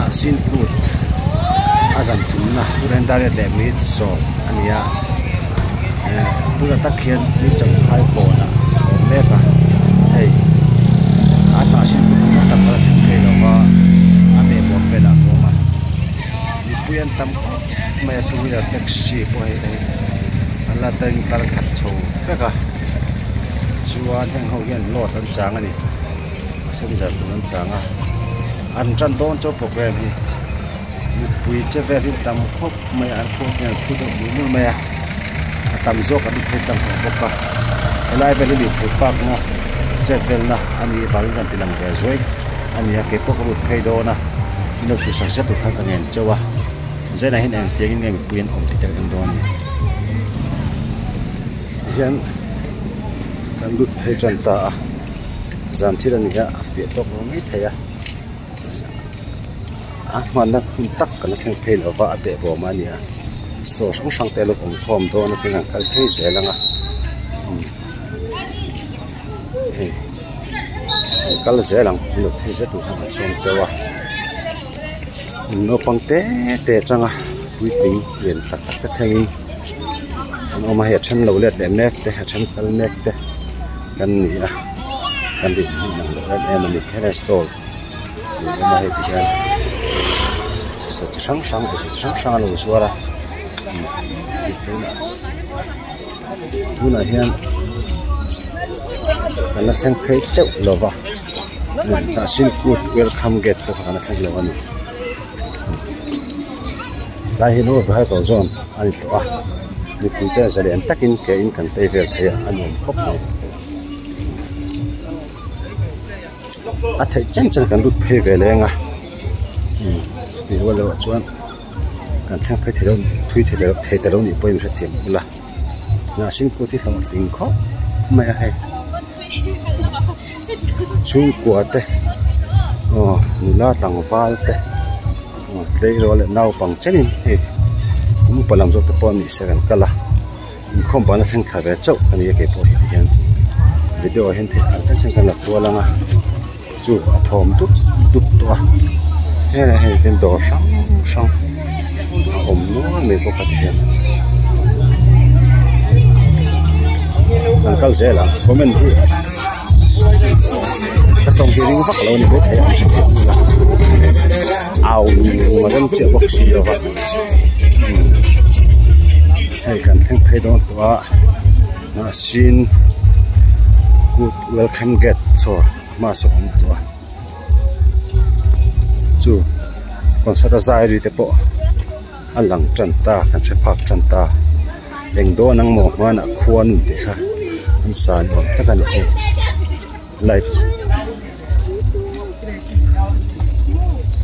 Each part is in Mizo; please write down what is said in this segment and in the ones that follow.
Hnahsin kut a zan thumna Surendariat leh minute sawm a ni a eh tunah tak hian ni champhai kawnah a awm mek a hei a hnahsin kut hmun tak a la thleng thei lo va a behbawm velah a awm a mipui an tam khawp mai a two wheeler taxi pawh hei hei an la ding kal khat chho vek a chuan heng ho hian load an chang a ni passenger tur an chang a an tan dawn chu program hi mipui che vel hi tam khawp mai a an khuang hian an phu deuh mul mul mai a a tam zawk an inphei tlang tawh bawk a helai vel hi lirthei park na chet velna a nih avangin an ti lang ve zuai a ni a keipawh ka lut phei dawn a min lo thusak zet tur khan ka ngen chauh a zainah hian engtiang in nge mipui an awm tih te ka en dawn a ni tihian kan lut phei tan ta a zan thil a ni a a fiah tawk lo mai thei a a hmanna hun tak kan la thleng phei lova a behbawm a ni a store hrang hrang te a lo awm khawm dawn a tin an kal phei zel ang a hei an kal zel ang an lo phei zet tur khan an siam chauh a naupang te te atanga puitling lian tak tak te thlengin an awm a hei a then lo let leh mek te a then kal mek te kan ni a kan din hi inang lo em em a ni helai store ni awm a hei ti hian sa chi hrang hrang eitur chi hrang hrang a lo zuar a hei tunah tunah hian kan la thleng phei teuh lo va hnahsin kut welcome gate pawh kha kan la thleng lo a ni tlai hi no vehicle zone a ni tawh a mipui te zalen takin ke in kan tei vel thei a a nuam khawp mai a theih chen chen kan lut phei ve leng a chutih rual erawh chuan kan thleng phei thei lo thui thei lo thei ta lo nih pawhin hrethiam ula hnahsin kut hi hlawhtling khawp mai a hei chhungkua te aw nula tlangval te aw tleirawl leh naupang chenin hei kum upa lam zawk te pawh ni se kan kal a inkhawm ban a thleng thla ve chauh a ni a keipawh hi tihian video ah hian theih ang chen chen kan la kual ang a chu a thawm dup dup tawh a helaiah hian hian dawr hrang hrang a awm nual mai bawk a tihian an kal zel ang comment hi ka tawng hi ring vak lo a ni maithei a hrethiam ula au lung a rem chiah bawk si lo va hei kan thleng phei dawn tawh a hnahsin kut welcome gate chawr hma saw awm tawh a chu concert a zai ri te pawh a lang tan ta kan hre phak tan ta eng dawn ang maw hmanah khua nun tih kha an sa ni awm tak a ni hei light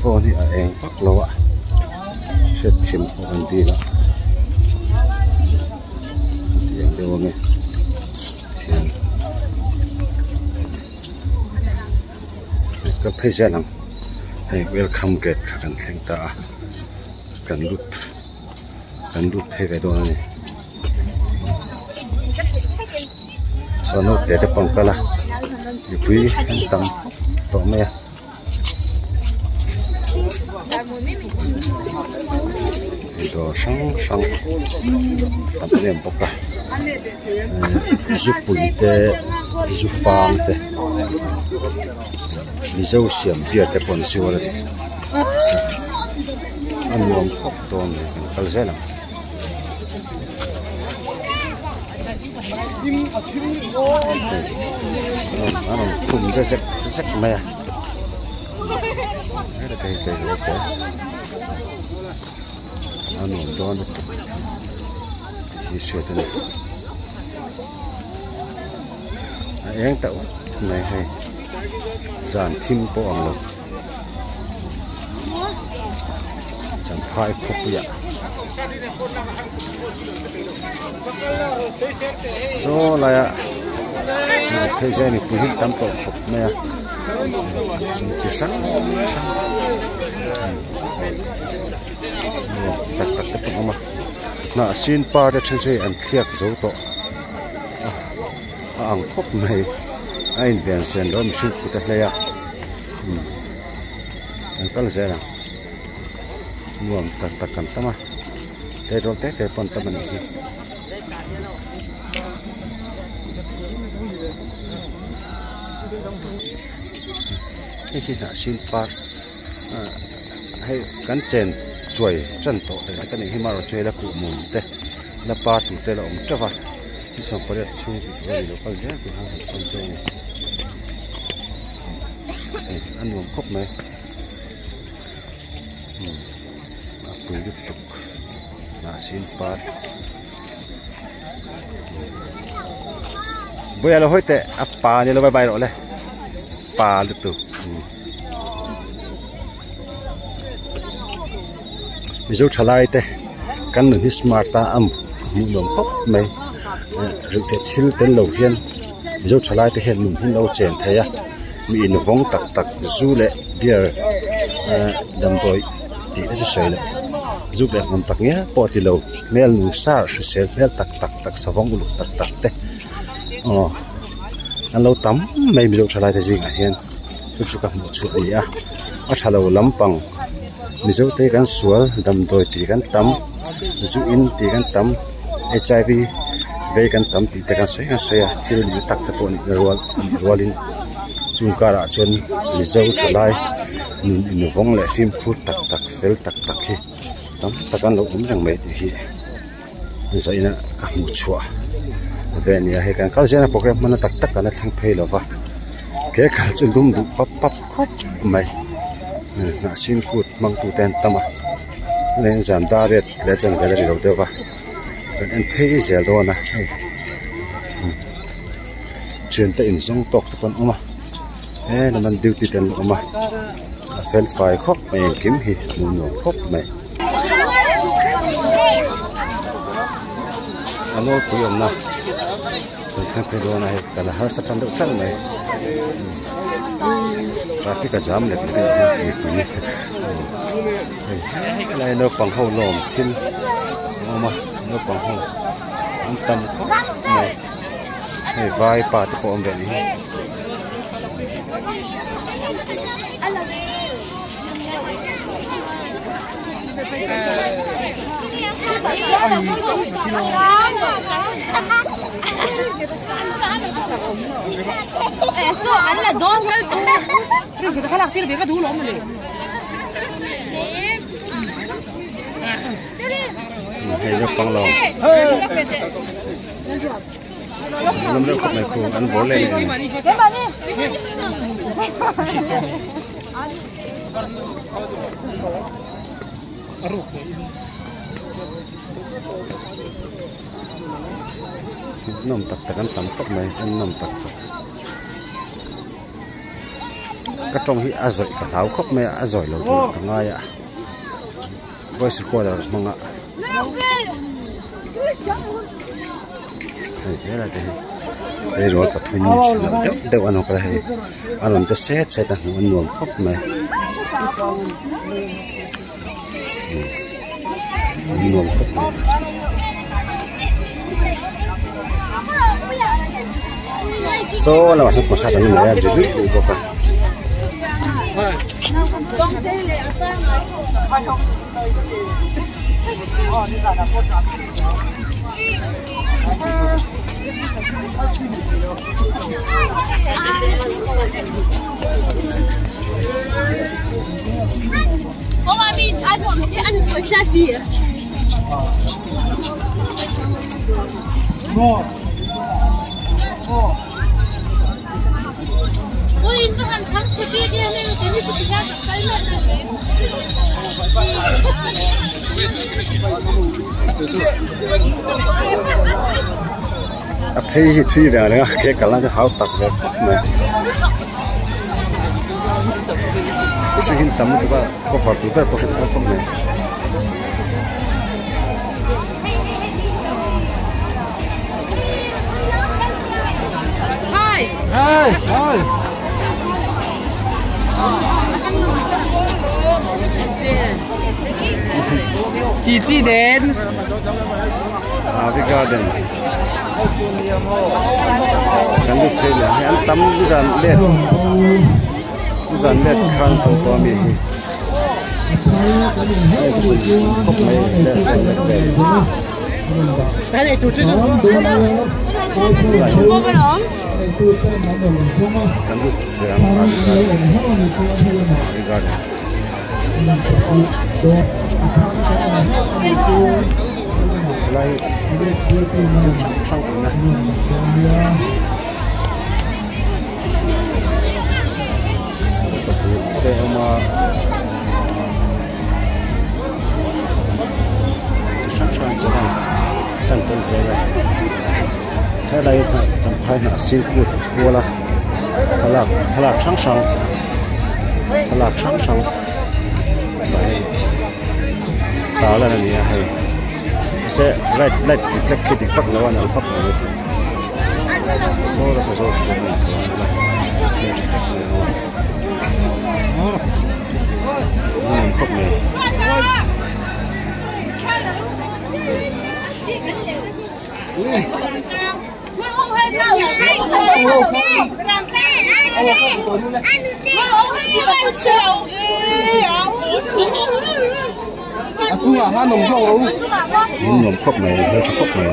phone hi a eng vak lo a hriatthiam pawh an dil a tiang deuh ange hian ka phei zel ang hei welcome gate kha kan thleng ta a kan lut kan lut phei ve dawn a ni saw naute te pawh an kal a mipui an tam tawh mai a. Dawr hrang hrang tam em em bawk a zupui te zu fang te mizo siam beer te pawh an zuar a ni a nuam khawp dawn mai kan kal zel ang. A rawn khum te zek zek mai a a nuam dawn lutuk tih hi hriat a ni a eng teuh mai hei zan thim pawh ang lo. Champhai khawpuiah saw laia phei zai mipui hi tam tawh khawp mai a mi chi hrang hrang tak tak te pawh an awm a hnah sin par te then chu hei an thliak zo tawh a a ang khawp mai a inven sen lo mihring kut a hlei a an kal zel ang. Nuam tak tak kan tam a, tleirawl te te pawh an tam a nih hi. Hei hi hnahsin par ah hei kan chen chuai tan tawh leh ka nih hi marawh chu hei la kuhmum te la par tur te la awm teuh va ni sawmpariat chhung tih tur a ni lo kal zel tur khan han sawn chu a ni hei a nuam khawp mai. A pui lutuk hnahsin par Buia lo hawi teh a pa ni lo vai vai rawh le pa lutuk Mizo thalai te kan nun hi smart a a hmuh nuam khawp mai ruihtheih thil tel lo hian Mizo thalai te hian nun hi an lo chen thei a mi invawng tak tak zu leh beer eh damdawi tih te chu sawi loh zuk leh hmun tak ngial pawh a ti lo hmel nung sar hrisel hmel tak tak tak savawng uluk tak tak te aw an lo tam mai Mizo thalai te zingah hian chu chu ka hmuh chhuah a ni a a tha lo lampang Mizo te kan sual damdawi tih kan tam zu in tih kan tam h i v vei kan tam tih te kan sawi kan sawi a thil ni tak te pawh nih rual anih rualin chung karah chuan Mizo thalai nun invawng leh fimkhur tak tak fel tak tak hi tam tak an lo awm reng mai tih hi zaina ka hmuh chhuah ve a ni a hei kan kal zela program hman na tak tak kan la thleng phei lo va he kal chu lum duh pap pap khawp mai hnahsin kut hmang tu te an tam a zan dar riat leh chan vel a ri lo deuh va kan en phei zel dawn a hei thian te inzawng tawk te pawh an awm a he lam an duty te an la awm a a fel fai khawp mai engkim hi hmuh nuam khawp mai. A nawlpui awmna kan thleng phei dawn a hei kal a harsa tan deuh teuh mai traffic a jam lek lek a nih hi mipui hei helai naupang ho lawm thil a awm a naupang ho an tam khawp mai hei vaipa te pawh a awm ve a nih hi. Hei naupang lo lam reuh khawp mai khu an bawr leh leh a ni. Nawm tak tak an tam khawp mai an nawm tak tak ka tawng hi a zawih ka hlau khawp mai a a zawih lo tur ka ngai a voice recorder hmang a hei helai te hi tleirawl pathum loh deuh deuh an awm kha hei a rawn te set set a hmuh a nuam khawp mai an nuam khawp mai saw lamah sawn prasad an nei a ri ruih ruih bawk a. A phei hi thui ve ang reng a ke kalna chu hau tak ve khawp mai mihring hi an tam lutuk a cover tur ber pawh hriat a har khawp mai. Avi garden kan lut phei leh ang hei an tam nizan let nizan let khan tam tawh ami hi. Hei chu khawp mai left leh left vel tunah hian kan lut ve ang a Ivy Garden helai hi thil hrang hrang awmna. Te a awm a chi hrang hrang chuan kan tel vel a helai hnah champhai hnah silput kual a thlalak thlalak hrang hrang thlalak hrang hrang tah hian tarlan a ni a hei mahse light light reflect khi dik vak lo a nalh vak lo a ti. Saw la saw zawk tur a ni thei ang a nuam khawp mai. Nuam khawp mai hmeltha khawp mai.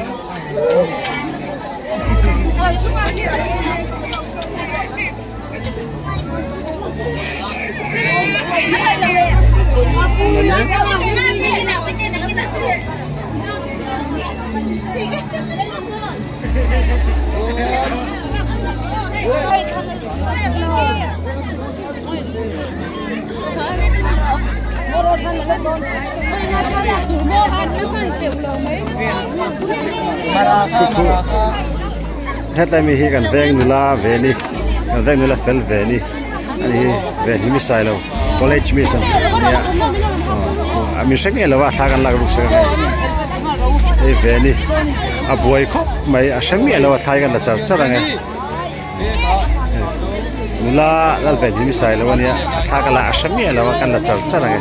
Hetlai mi hi kan veng nula ve ni kan veng nula fel ve ni ani hi ven hi mi sai lo college mi san nia a mi hre ngei lo a thla kan lak ruk sak hei ve ni a buai khawp mai a hre miah lo a thlai kan la char char ang e. Nula Lalven hi mi sai lo ania a thla ka la a hre miah lo a kan la char char ang e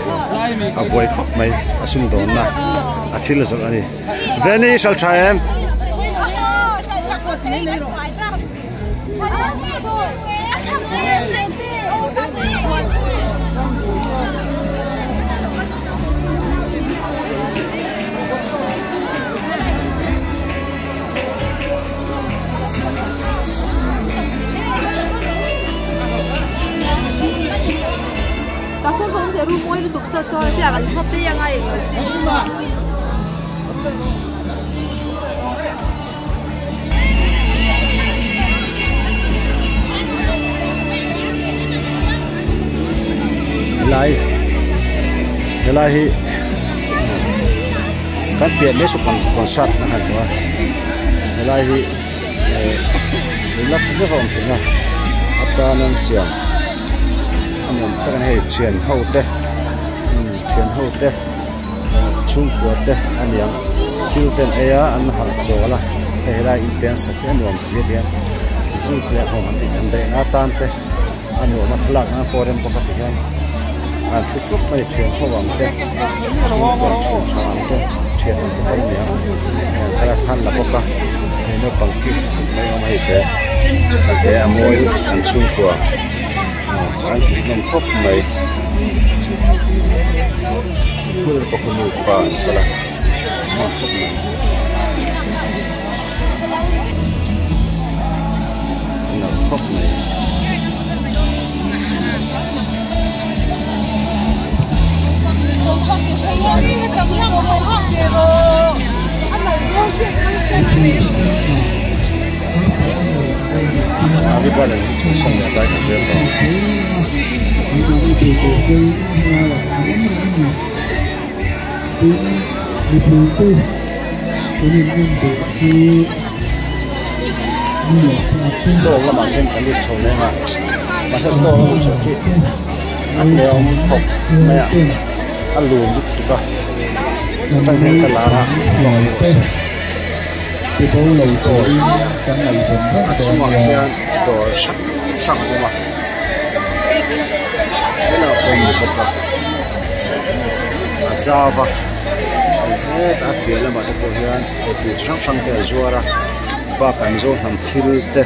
a buai khawp mai a sumdawnna a thil zawrh a ni Veni i hral tha em? Helai helai hi kan piah mai saw concert na han hmu a helai hi relax deuh a awm theih na atan an siam a nuam tak a ni hei thian ho te thian ho te chhungkua te a niang thil te an ei a an harh chawl a hei helai in te an sak hi a nuam si a ti hian zu te a hawng an tih an daih na atan te a nuam a thlalak nan pawh a rem bawk a ti hian an thu thup mai thian ho ang te chhungkua thian tha ang te thian ang te pawh a niang hei an kal a thlan la bawk a hei naupang cute khawp mai a awm a hei te te a mawi an chhungkua an hmuhnawm khawp mai hmun pakhat nupa an kal a hmuhnawm khawp mai. Nalh khawp mai. Avi garden hi chu sawn leh zai kan rel lo. Store lamah hian kan lut chho leng a mahse store lamah chho khi a hneawm khawp mai a a lun lutuk a atang hian ka lar a lawng ni rawh se store a chungah hian dawr hrang hrang a awm a helaiah pawh ni bawk a a zau a hetah a piah lamah te pawh hian eitur chi hrang hrang te a zuar a bakah mizo hnam thil te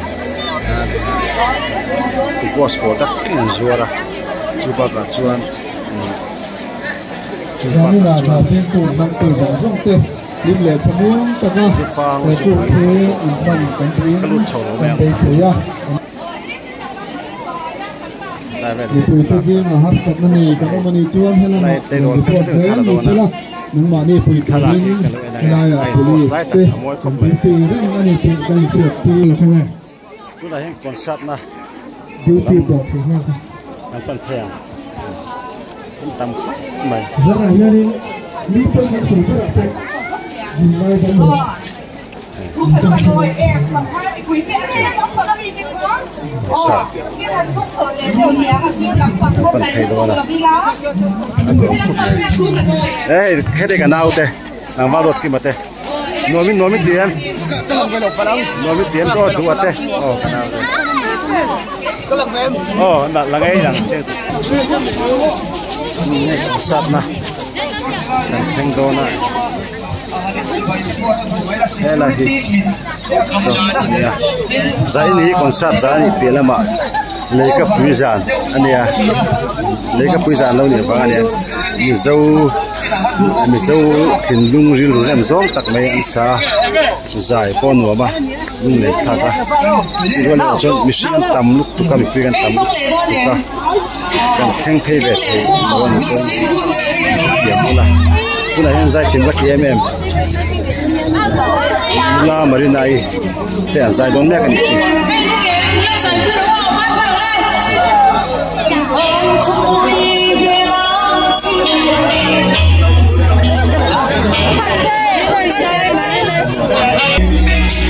glucose pawl tak thlengin an zuar a chu bakah chuan. Chu bakah chuan Zufang zupui ka lut chho lo mai ang lai vel hi thlalak lai tleirawl hmel tha deuh thla la dawn a thlalak hi ka lo en ang e a in post lai tak a mawi khawp mai tunah hian concert na lam kan pan phei ang an tam khawp mai. Kan pan phei dawn a a nuam khawp mai hei heti ka naute tlangval ruat kima te. Nuamin nuamin ti em nuamin ti em aw duh ate aw ka nau te aw na la ngei ang che nge kan sat na kan thleng dawn a helai hi saw ania zai ni concert zai ni piah lamah lehkha pui zan ania lehkha pui zan lo nih vang ania mizo mizo thinlung rilru rem zawng tak mai an sa zai pawh a nuam a lung leh thlak a chuan erawh chuan mihring an tam lutuk a mipui kan tam lutuk a kan thleng phei ve thei lo a ni pawn thiam ula tunah hian zai thiam ka ti em em nula Marina i te an zai dawn mek a nih chu.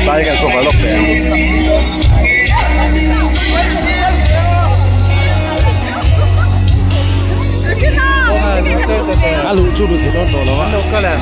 Tlai kan cover lawk teh ang. A luh chu luh theih dawn tawh lo a.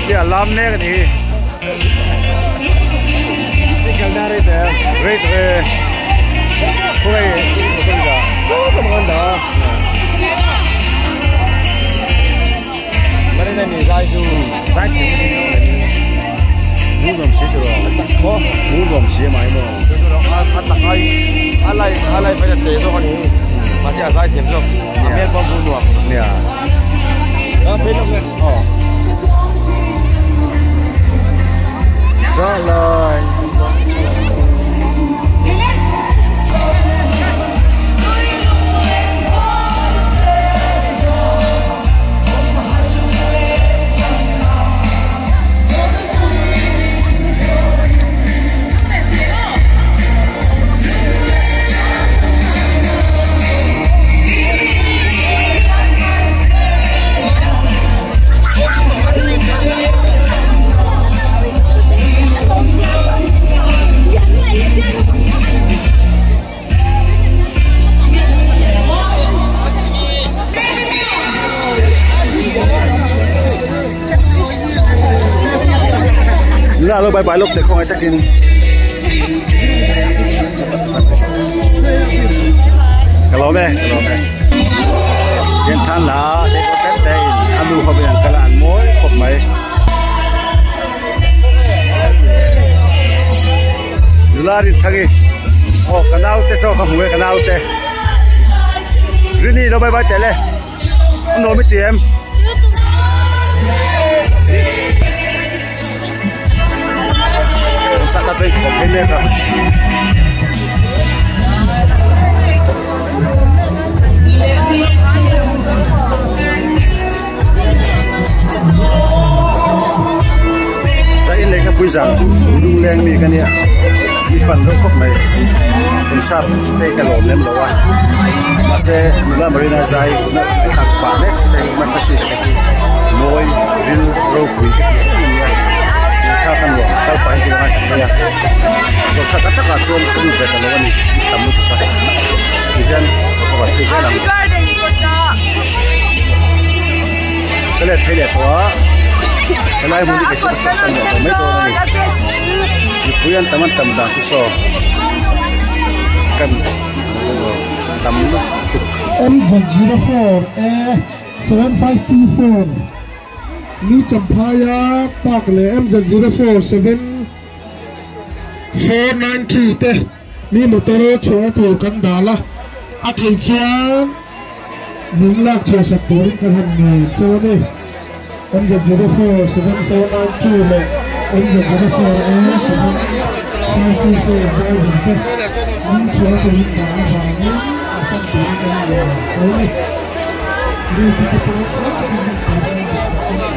Khi a lam mek a nih hi. Rei tawh e. Khawngaih motor dah sawt a an dah a. Zai thiam ka ni nia awle. Mu nuam si tiraw. Mu nuam si mai maw. Nia. Aw. Trả lời. La lo bye bye lok te khawngaih takin. Ka lawm e, ka lawm e. Hian than la te pawh tlem te in a nu ho in an kal a an mawi khawp mai. Nula rin thang i aw ka naute saw ka hmu e ka naute. Rini lo bye bye teh le a nuam i ti em? Saka chu a inkhawm phei mek a. Zai lehkha pui zan chu lungleng mi ka nia mi fan deuh khawp mai concert te ka lawm lem lo a mahse nula Marina zai thlak pah mek te hi mawi ril ropui ka ti em a nia thlak a nuam kal pahin thil a ngaithla thei a concert a takah chuan ka lut ve ta lo a ni tam lutuk a tihian ka rawn phei zel ang. Ka let phei leh tawh a helai hmun hi kei chu ka chhuahsan leh tawh mai dawn a ni mipui an tam an tam dan chu saw kan tam lutuk. MZ04 A 7524 New Champhaia Park leh MZ04 7492 te mi motor chhuahna tur kan dal a, a theih chuan min lak chhuah sak turin kan han ngen chauh a ni. MZ04 7492 leh MZ04 A 7524 driver te min chhuahna turin dah avangin a fan turin kan ngen chauh a ni. Duty te pawh tlang takin hman turin an duh sak a.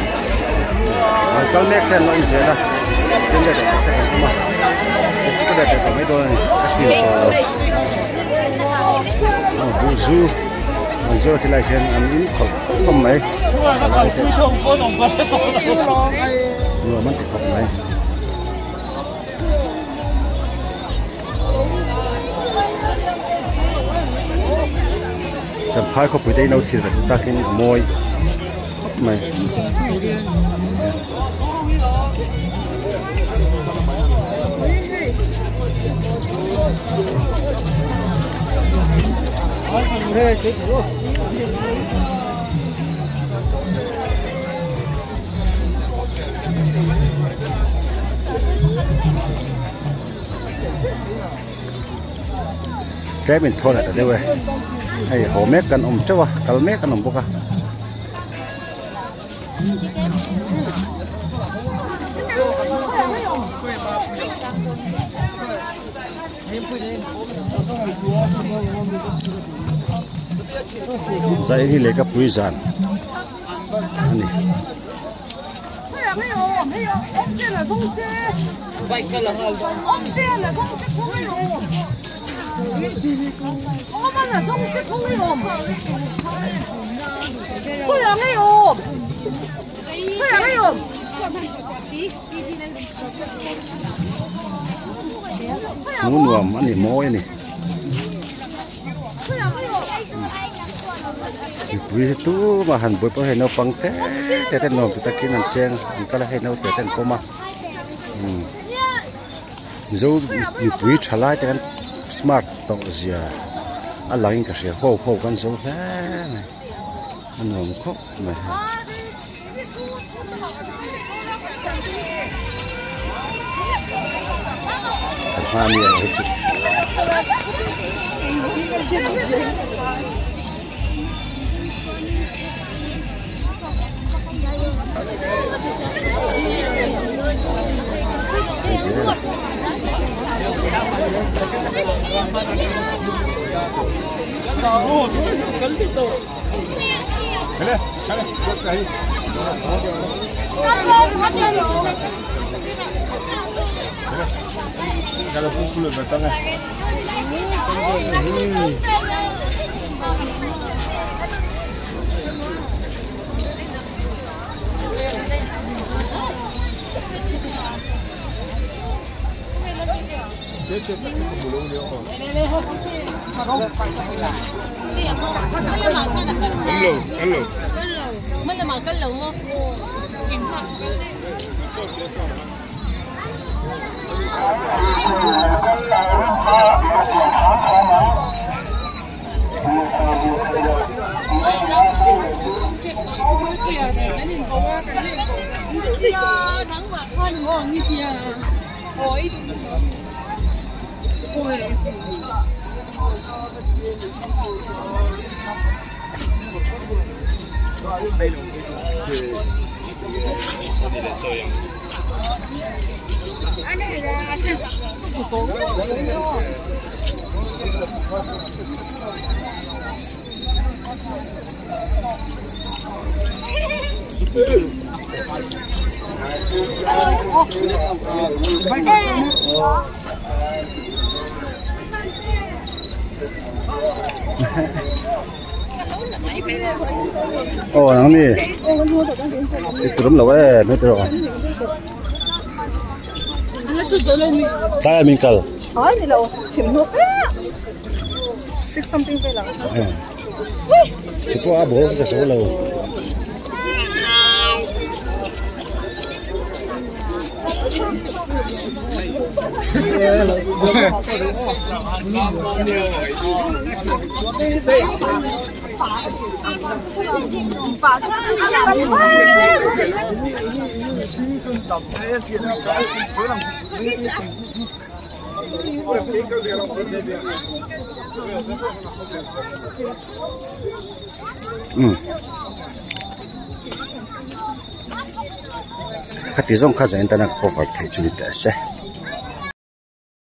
An kal mek te an lo inzel a, tin leh dawhkan te kan awm a, kei chu ka let leh tawh mai dawn a ni, ka hlim tawh lo. Aw buhzu an zawr khi lai khian an in khawlh khawlh hlawm mai thalai te nuam an ti khawp mai. Champhai khawpui te hi lo thlir ve duh takin a mawi khawp mai. Tlem in thawn leh ta deuh e hei haw mek kan awm teuh a kal mek an awm bawk a. Zai hi lehkha pui zan a ni. Hmuh nuam a ni mawi a ni. Mipui hi tumah han buai pawh hei naupang te te ten nuam ti takin an cheng an kal a hei naute te an pawm a umm mizo mipui tha lai te khan smart tawh zia a lang in ka hria ho ho kan zo hle mai a nuam khawp mai hei. Kan hma ami erawh hi chu Hei zel a. Aw nang ni ti turum lo em heti rawh tlai ah min kal tupawh a ball ka zo lo. Khati zawng kha zain tana ka cover theih chu ni teh se.